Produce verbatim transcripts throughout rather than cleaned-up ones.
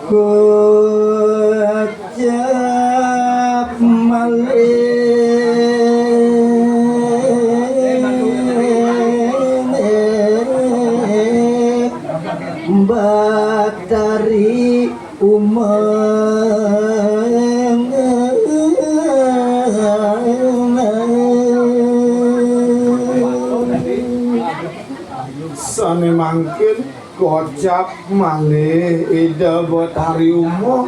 Kocap malih Batari Umang. Sané mangkin kocap malih Ida Betari Uma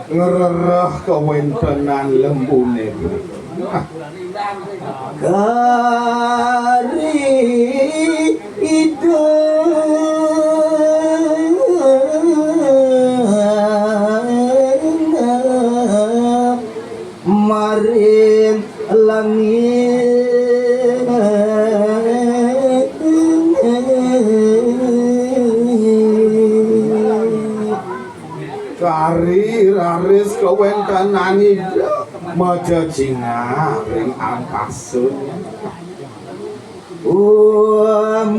ngrereh kawéntenan lembuné. Kari Ida maring langit. Kari raris kawéntenan Ida majejingah ring angkasa. Umbarené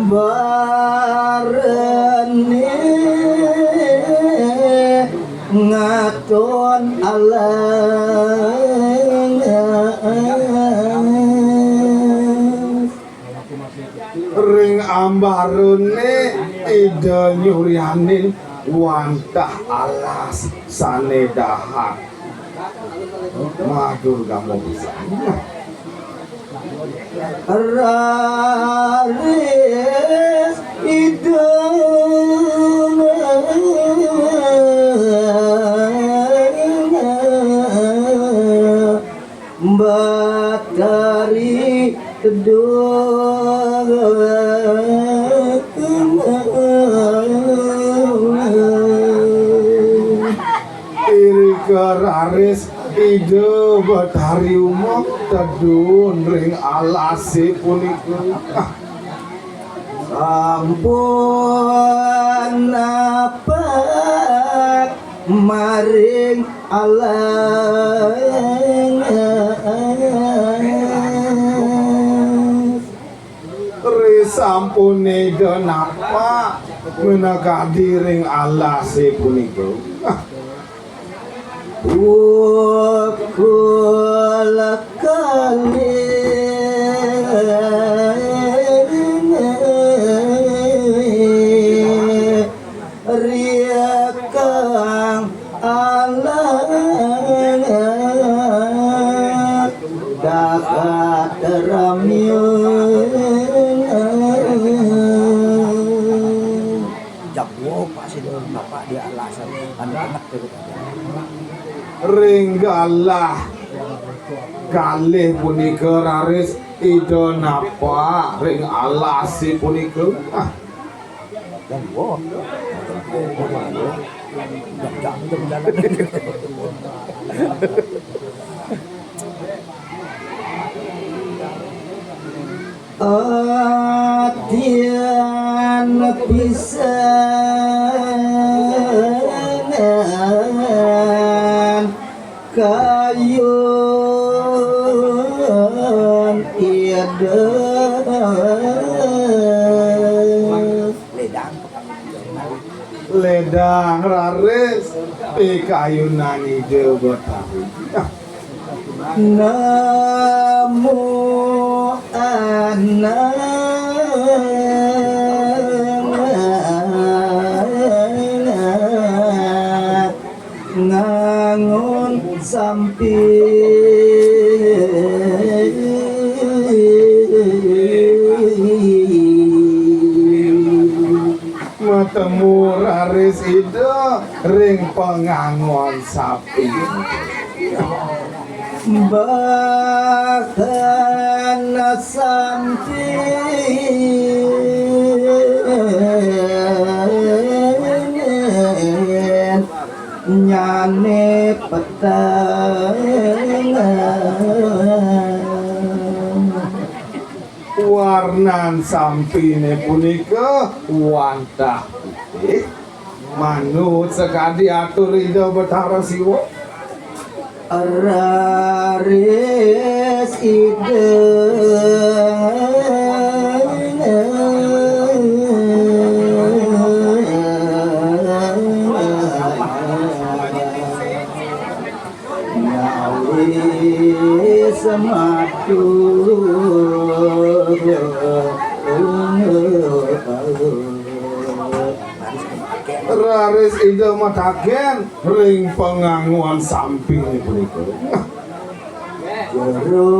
ngaton alas. Ring ambarené Ida nyuryanin wantah alas sané dahat. Matur gama pisan. Raris Ida Batari Ida. Irika raris Ida Betari Uma tedun ring alasé punika. Sampun napak maring alas. Risampuné Ida napak minakadi ring alasé punika. Wukul kalih riakang alang dahat ramyun. Jam dua Pak Sidul, Bapak di alasan anu banget tuh. Ring galah kalih punika raris Ida napak ring alasé punika. Ah. Jam dua. Jam, jam, jam jalan. Adian pisan kayun Ida. Ledang. Ledang raris pikayunan Ida Betari. Namo anang ngangon sampi. Matemu raris Ida ring pangangon sapi. Bahkan sampi nyane peteng. Warnan sampine punika wantah putih, manut sakadi atur Ida Betara Siwa. Raris Ida Nyawis madu. Raris Ida mataken ring pangangon sampi punika. Jero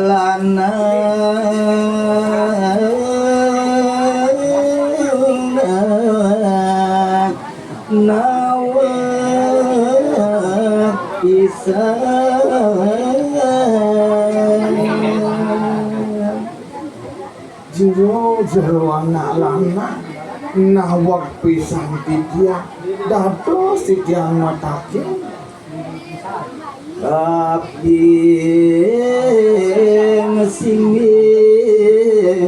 lanang naweg pisan. Jero, jero anak lanang naweg pisan titiang, dados titiang mataken. Kaping singgih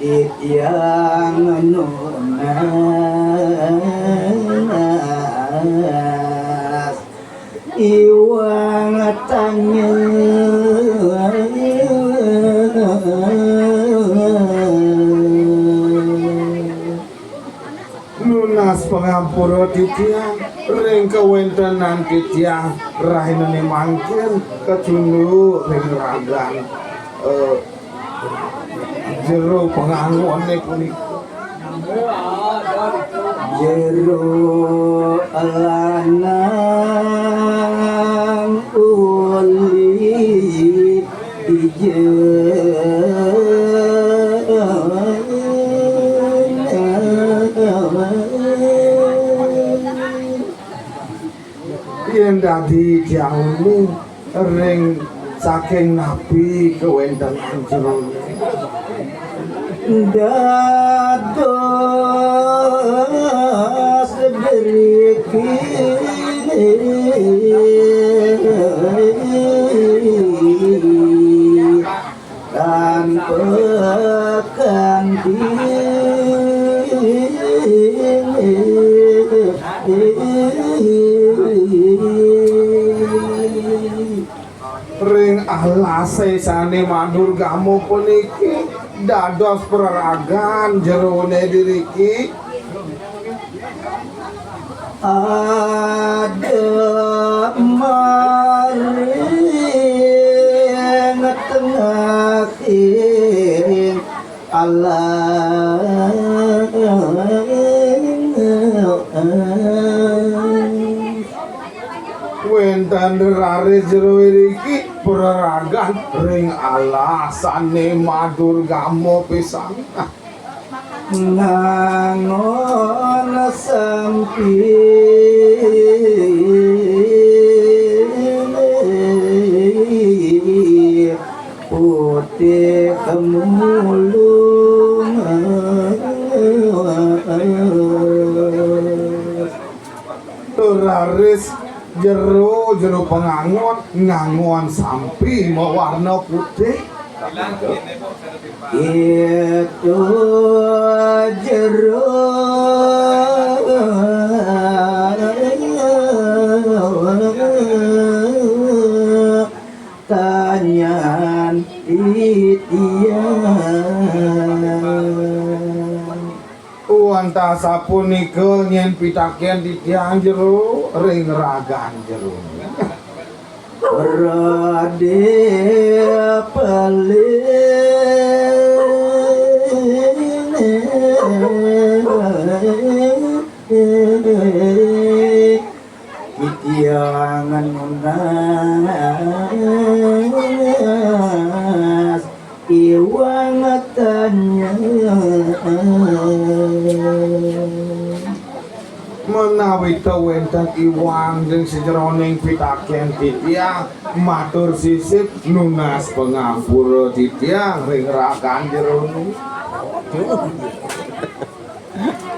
titiang nunas iwang tanya. Nunas pangampura titiang ring kawentenan titiang rahinané mangkin kacunduk ring ragan, eh, jero pangangoné punika. Jero lanang uli ijen. Yén dadi jawi ring saking napi kawéntenan jeroné. Dados driki tanpa kanti. Ring alasé sané madurgama puniki dados praragan jeroné diriki. Ada maring tengahing alas. Wénten raris jero iriki praragan ring alas sané madurgama pisan. Ngangon sampi putih mulung. Tur raris jero, jero pangangon, ngangon sampi mawarna putih. Itu jero tanyan titiang. Wantah sapunika nyén pitakén titiang jero ring ragan jero. Radé paling titiang nunas iwang tanya. Menawi ta wénten iwang ring sajeroning pitakén titiang, matur sisip nunas pangampura titiang ring ragan jeroné.